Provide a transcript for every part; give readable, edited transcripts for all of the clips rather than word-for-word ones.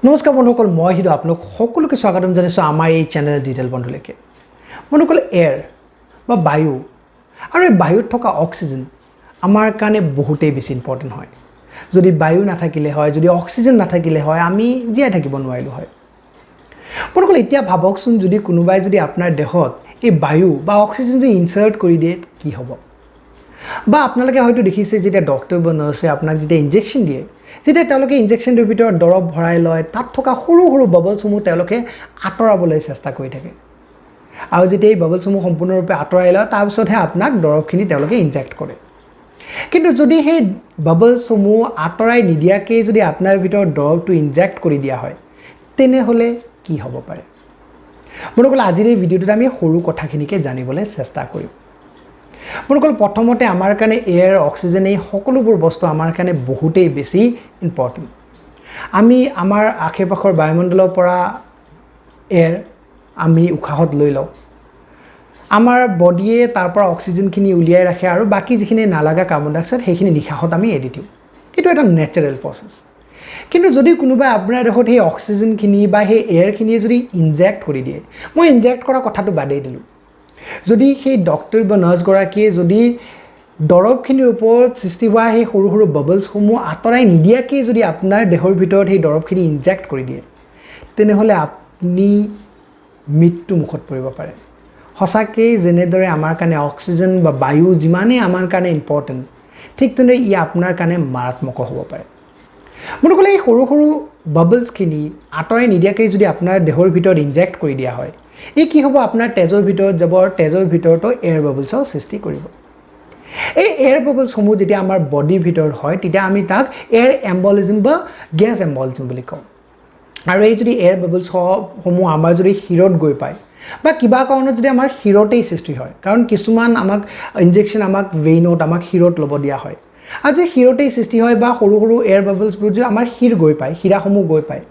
নমস্কাৰ বন্ধুসকল, মই হিদু, আপোনালোক সকলোকে স্বাগতম জনাইছোঁ আমাৰ এই চেনেল ডিজিটেল বন্ধুলৈকে। বন্ধুসকল, এয়াৰ বা বায়ু আৰু এই বায়ুত থকা অক্সিজেন আমাৰ কাৰণে বহুতেই বেছি ইম্পৰ্টেণ্ট হয়। যদি বায়ু নাথাকিলে হয়, যদি অক্সিজেন নাথাকিলে হয়, আমি জীয়াই থাকিব নোৱাৰিলোঁ হয়। বন্ধুসকল, এতিয়া ভাবকচোন, যদি কোনোবাই যদি আপোনাৰ দেহত এই বায়ু বা অক্সিজেন যদি ইনচাৰ্ট কৰি দিয়ে, কি হ'ব? বা আপোনালোকে হয়তো দেখিছে, যেতিয়া ডক্টৰ বা নাৰ্ছে আপোনাক যেতিয়া ইনজেকশ্যন দিয়ে, যেতিয়া তেওঁলোকে ইনজেকশ্যনটোৰ ভিতৰত দৰৱ ভৰাই লয়, তাত থকা সৰু সৰু বাবলছসমূহ তেওঁলোকে আঁতৰাবলৈ চেষ্টা কৰি থাকে আৰু যেতিয়া এই বাবলছসমূহ সম্পূৰ্ণৰূপে আঁতৰাই লয়, তাৰপিছতহে আপোনাক দৰৱখিনি তেওঁলোকে ইনজেক্ট কৰে। কিন্তু যদি সেই বাবলছসমূহ আঁতৰাই নিদিয়াকেই যদি আপোনাৰ ভিতৰত দৰৱটো ইনজেক্ট কৰি দিয়া হয়, তেনেহ'লে কি হ'ব পাৰে? বন্ধুসকল, আজিৰ এই ভিডিঅ'টোত আমি সৰু কথাখিনিকে জানিবলৈ চেষ্টা কৰিম। বন্ধুসকল, প্ৰথমতে আমাৰ কাৰণে এয়াৰ, অক্সিজেন, এই সকলোবোৰ বস্তু আমাৰ কাৰণে বহুতেই বেছি ইম্পৰ্টেণ্ট। আমি আমাৰ আশে পাশৰ বায়ুমণ্ডলৰ পৰা এয়াৰ আমি উশাহত লৈ লওঁ। আমাৰ বডিয়ে তাৰ পৰা অক্সিজেনখিনি উলিয়াই ৰাখে আৰু বাকী যিখিনি নালাগা কাৰ্বন ডাই অক্সাইড, সেইখিনি নিশাহত আমি এৰি দিওঁ। এইটো এটা নেচাৰেল প্ৰচেছ। কিন্তু যদি কোনোবাই আপোনাৰ দেহত সেই অক্সিজেনখিনি বা সেই এয়াৰখিনিয়ে যদি ইনজেক্ট কৰি দিয়ে, মই ইনজেক্ট কৰা কথাটো বাদেই দিলোঁ, যদি সেই ডক্টৰ বা নাৰ্ছগৰাকীয়ে যদি দৰৱখিনিৰ ওপৰত সৃষ্টি হোৱা সেই সৰু সৰু বাবলছসমূহ আঁতৰাই নিদিয়াকেই যদি আপোনাৰ দেহৰ ভিতৰত সেই দৰৱখিনি ইনজেক্ট কৰি দিয়ে, তেনেহ'লে আপুনি মৃত্যু মুখত পৰিব পাৰে। সঁচাকেই যেনেদৰে আমাৰ কাৰণে অক্সিজেন বা বায়ু যিমানেই আমাৰ কাৰণে ইম্পৰ্টেণ্ট, ঠিক তেনেদৰে ই আপোনাৰ কাৰণে মাৰাত্মকো হ'ব পাৰে। বন্ধুসকল, এই সৰু সৰু বাবলছখিনি আঁতৰাই নিদিয়াকৈ যদি আপোনাৰ দেহৰ ভিতৰত ইনজেক্ট কৰি দিয়া হয়, এই কি হ'ব? আপোনাৰ তেজৰ ভিতৰত যাব আৰু তেজৰ ভিতৰতো এয়াৰ বাবলছৰ সৃষ্টি কৰিব। এই এয়াৰ বাবলছসমূহ যেতিয়া আমাৰ বডিৰ ভিতৰত হয়, তেতিয়া আমি তাক এয়াৰ এম্বলিজম বা গেছ এম্বলিজম বুলি কওঁ। আৰু এই যদি এয়াৰ বাবলছসমূহ আমাৰ যদি শিৰত গৈ পায় বা কিবা কাৰণত যদি আমাৰ শিৰতেই সৃষ্টি হয়, কাৰণ কিছুমান আমাক ইনজেকশ্যন আমাক ভেইনত, আমাক শিৰত ল'ব দিয়া হয়, আৰু যদি শিৰতেই সৃষ্টি হয় বা সৰু সৰু এয়াৰ বাবলছবোৰ যদি আমাৰ শিৰ গৈ পায়, শিৰাসমূহ গৈ পায়,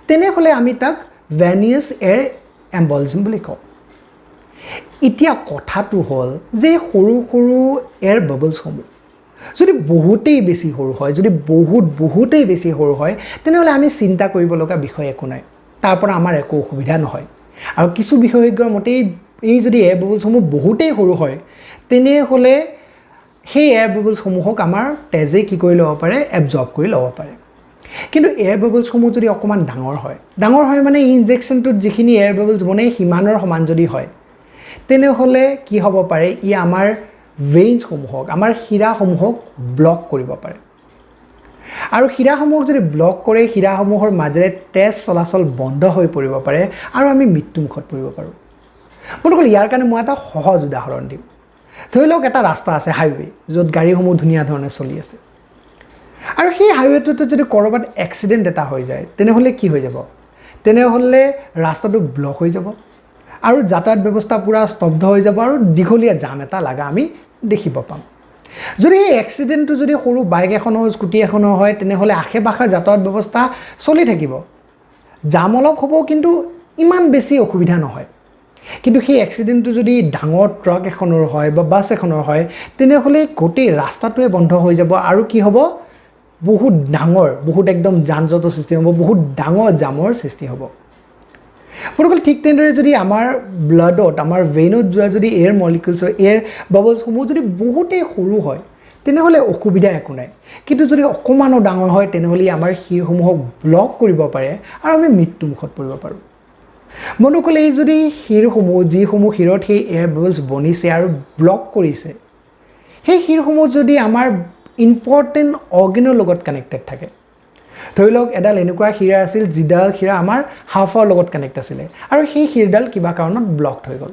তেনেহ'লে আমি তাক ভেনিয়াছ এয়াৰ এম্বলিজম বুলি কওঁ। এতিয়া কথাটো হ'ল যে সৰু সৰু এয়াৰ বাবলছসমূহ যদি বহুতেই বেছি সৰু হয়, যদি বহুত বহুতেই বেছি সৰু হয়, তেনেহ'লে আমি চিন্তা কৰিব লগা বিষয় একো নাই, তাৰ পৰা আমাৰ একো অসুবিধা নহয়। আৰু কিছু বিশেষজ্ঞৰ মতে এই যদি এয়াৰ বাবলছসমূহ বহুতেই সৰু হয়, তেনেহ'লে সেই এয়াৰ বাবলছসমূহক আমাৰ তেজে কি কৰি ল'ব পাৰে? এবজৰ্ব কৰি ল'ব পাৰে। কিন্তু এয়াৰ বাবলছসমূহ যদি অকণমান ডাঙৰ হয়, ডাঙৰ হয় মানে ইনজেকশ্যনটোত যিখিনি এয়াৰ বাবলছ বনে সিমানৰ সমান যদি হয়, তেনেহ'লে কি হ'ব পাৰে? ই আমাৰ ভেইনছসমূহক, আমাৰ শিৰাসমূহক ব্লক কৰিব পাৰে। আৰু শিৰাসমূহক যদি ব্লক কৰে, শিৰাসমূহৰ মাজেৰে তেজ চলাচল বন্ধ হৈ পৰিব পাৰে আৰু আমি মৃত্যুমুখত পৰিব পাৰোঁ। বন্ধুসকল, ইয়াৰ কাৰণে মই এটা সহজ উদাহৰণ দিম। ধৰি লওক এটা ৰাস্তা আছে, হাইৱে, য'ত গাড়ীসমূহ ধুনীয়া ধৰণে চলি আছে আৰু সেই হাইৱেটোত যদি ক'ৰবাত এক্সিডেণ্ট এটা হৈ যায়, তেনেহ'লে কি হৈ যাব? তেনেহ'লে ৰাস্তাটো ব্লক হৈ যাব আৰু যাতায়াত ব্যৱস্থা পূৰা স্তব্ধ হৈ যাব আৰু দীঘলীয়া জাম এটা লগা আমি দেখিব পাম। যদি এই এক্সিডেণ্টটো যদি সৰু বাইক এখনৰ, স্কুটি এখনৰ হয়, তেনেহ'লে আশে পাশে যাতায়াত ব্যৱস্থা চলি থাকিব, জাম অলপ হ'ব, কিন্তু ইমান বেছি অসুবিধা নহয়। কিন্তু সেই এক্সিডেণ্টটো যদি ডাঙৰ ট্ৰাক এখনৰ হয় বা বাছ এখনৰ হয়, তেনেহ'লে গোটেই ৰাস্তাটোৱে বন্ধ হৈ যাব আৰু কি হ'ব? বহুত ডাঙৰ, বহুত একদম যান জঁটৰ সৃষ্টি হ'ব, বহুত ডাঙৰ জামৰ সৃষ্টি হ'ব। বন্ধুসকল, ঠিক তেনেদৰে যদি আমাৰ ব্লাডত, আমাৰ ভেইনত যোৱা যদি এয়াৰ মলিকুলছ, এয়াৰ বাবলছসমূহ যদি বহুতেই সৰু হয়, তেনেহ'লে অসুবিধা একো নাই। কিন্তু যদি অকণমানো ডাঙৰ হয়, তেনেহ'লে আমাৰ শিৰসমূহক ব্লক কৰিব পাৰে আৰু আমি মৃত্যুমুখত পৰিব পাৰোঁ। বন্ধুসকল, এই যদি শিৰসমূহ, যিসমূহ শিৰত সেই এয়াৰ বাবলছ বনিছে আৰু ব্লক কৰিছে, সেই শিৰসমূহ যদি আমাৰ ইম্পৰ্টেণ্ট অৰ্গেনৰ লগত কানেক্টেড থাকে, ধৰি লওক এডাল এনেকুৱা শিৰা আছিল যিডাল শিৰা আমাৰ হাওঁফাওৰ লগত কানেক্ট আছিলে আৰু সেই শিৰডাল কিবা কাৰণত ব্লকড হৈ গ'ল,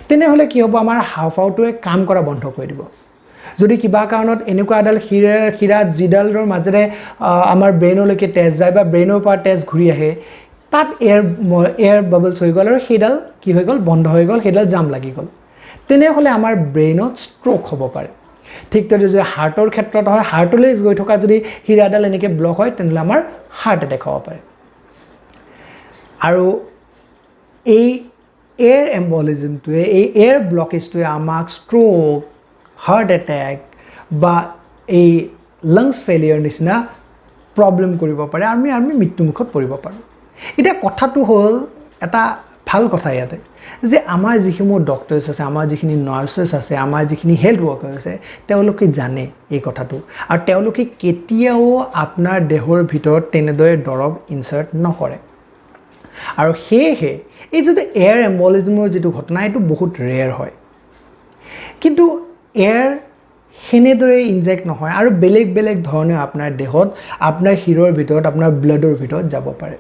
তেনেহ'লে কি হ'ব? আমাৰ হাওঁফাওটোৱে কাম কৰা বন্ধ কৰি দিব। যদি কিবা কাৰণত এনেকুৱা এডাল শিৰা যিডালৰ মাজেৰে আমাৰ ব্ৰেইনলৈকে তেজ যায় বা ব্ৰেইনৰ পৰা তেজ ঘূৰি আহে, তাত এয়াৰ এয়াৰ বাবলছ হৈ গ'ল আৰু সেইডাল কি হৈ গ'ল? বন্ধ হৈ গ'ল, সেইডাল জাম লাগি গ'ল, তেনেহ'লে আমাৰ ব্ৰেইনত ষ্ট্ৰ'ক হ'ব পাৰে। ঠিক তেনেদৰে যদি হাৰ্টৰ ক্ষেত্ৰত হয়, হাৰ্টলৈ গৈ থকা যদি শিৰাডাল এনেকৈ ব্লক হয়, তেনেহ'লে আমাৰ হাৰ্ট এটেক হ'ব পাৰে। আৰু এই এয়াৰ এম্বলিজমটোৱে, এই এয়াৰ ব্লকেজটোৱে আমাক ষ্ট্ৰ'ক, হাৰ্ট এটেক বা এই লাংছ ফেইলিয়াৰ নিচিনা প্ৰব্লেম কৰিব পাৰে, আমি আমি মৃত্যুমুখত পৰিব পাৰোঁ। এতিয়া কথাটো হ'ল, এটা ভাল কথা ইয়াতে যে আমাৰ যিসমূহ ডক্টৰ্ছ আছে, আমাৰ যিখিনি নাৰ্ছেছ আছে, আমাৰ যিখিনি হেল্থ ৱৰ্কাৰ আছে, তেওঁলোকে জানে এই কথাটো আৰু তেওঁলোকে কেতিয়াও আপোনাৰ দেহৰ ভিতৰত তেনেদৰে দৰৱ ইনচাৰ্ট নকৰে। আৰু সেয়েহে এই যিটো এয়াৰ এম্বলিজমৰ যিটো ঘটনা, এইটো বহুত ৰেয়াৰ হয়। কিন্তু এয়াৰ সেনেদৰে ইনজেক্ট নহয় আৰু বেলেগ বেলেগ ধৰণে আপোনাৰ দেহত, আপোনাৰ শিৰৰ ভিতৰত, আপোনাৰ ব্লাডৰ ভিতৰত যাব পাৰে।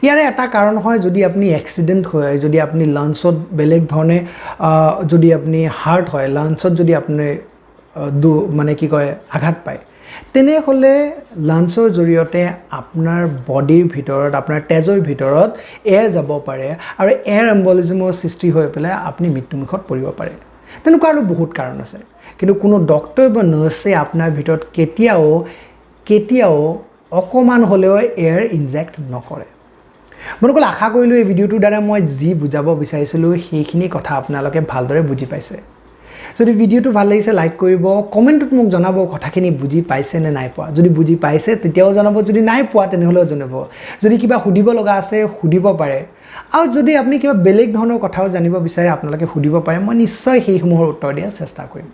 ইয়াৰে এটা কাৰণ হয়, যদি আপুনি এক্সিডেণ্ট হয়, যদি আপুনি লাংছত বেলেগ ধৰণে যদি আপুনি হাৰ্ট হয়, লাংছত যদি আপুনি মানে কি কয়, আঘাত পায়, তেনেহ'লে লাংছৰ জৰিয়তে আপোনাৰ বডিৰ ভিতৰত, আপোনাৰ তেজৰ ভিতৰত এয়াৰ যাব পাৰে আৰু এয়াৰ এম্বলিজমৰ সৃষ্টি হৈ পেলাই আপুনি মৃত্যুমুখত পৰিব পাৰে। তেনেকুৱা আৰু বহুত কাৰণ আছে। কিন্তু কোনো ডক্টৰ বা নাৰ্ছে আপোনাৰ ভিতৰত কেতিয়াও কেতিয়াও অকণমান হ'লেও এয়াৰ ইনজেক্ট নকৰে। বন্ধুসকল, আশা কৰিলোঁ এই ভিডিঅ'টোৰ দ্বাৰা মই যি বুজাব বিচাৰিছিলোঁ, সেইখিনি কথা আপোনালোকে ভালদৰে বুজি পাইছে। যদি ভিডিঅ'টো ভাল লাগিছে, লাইক কৰিব। কমেণ্টত মোক জনাব কথাখিনি বুজি পাইছে নে নাই পোৱা। যদি বুজি পাইছে, তেতিয়াও জনাব। যদি নাই পোৱা, তেনেহ'লেও জনাব। যদি কিবা সুধিব লগা আছে, সুধিব পাৰে। আৰু যদি আপুনি কিবা বেলেগ ধৰণৰ কথাও জানিব বিচাৰে, আপোনালোকে সুধিব পাৰে। মই নিশ্চয় সেইসমূহৰ উত্তৰ দিয়াৰ চেষ্টা কৰিম।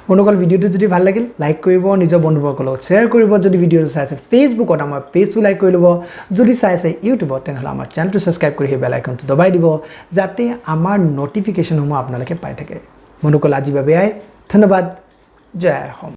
বন্ধুসকল, ভিডিঅ'টো যদি ভাল লাগিল, লাইক কৰিব, নিজৰ বন্ধুবৰ্গৰ লগত শ্বেয়াৰ কৰিব। যদি ভিডিঅ'টো চাই আছে ফেচবুকত, আমাৰ পেজটো লাইক কৰি ল'ব। যদি চাই আছে ইউটিউবত, তেনেহ'লে আমাৰ চেনেলটো ছাবস্ক্ৰাইব কৰি সেই বেল আইকনটো দবাই দিব, যাতে আমাৰ ন'টিফিকেশ্যনসমূহ আপোনালোকে পাই থাকে। বন্ধুসকল, আজিৰ বাবে এয়াই। ধন্যবাদ। জয় অসম।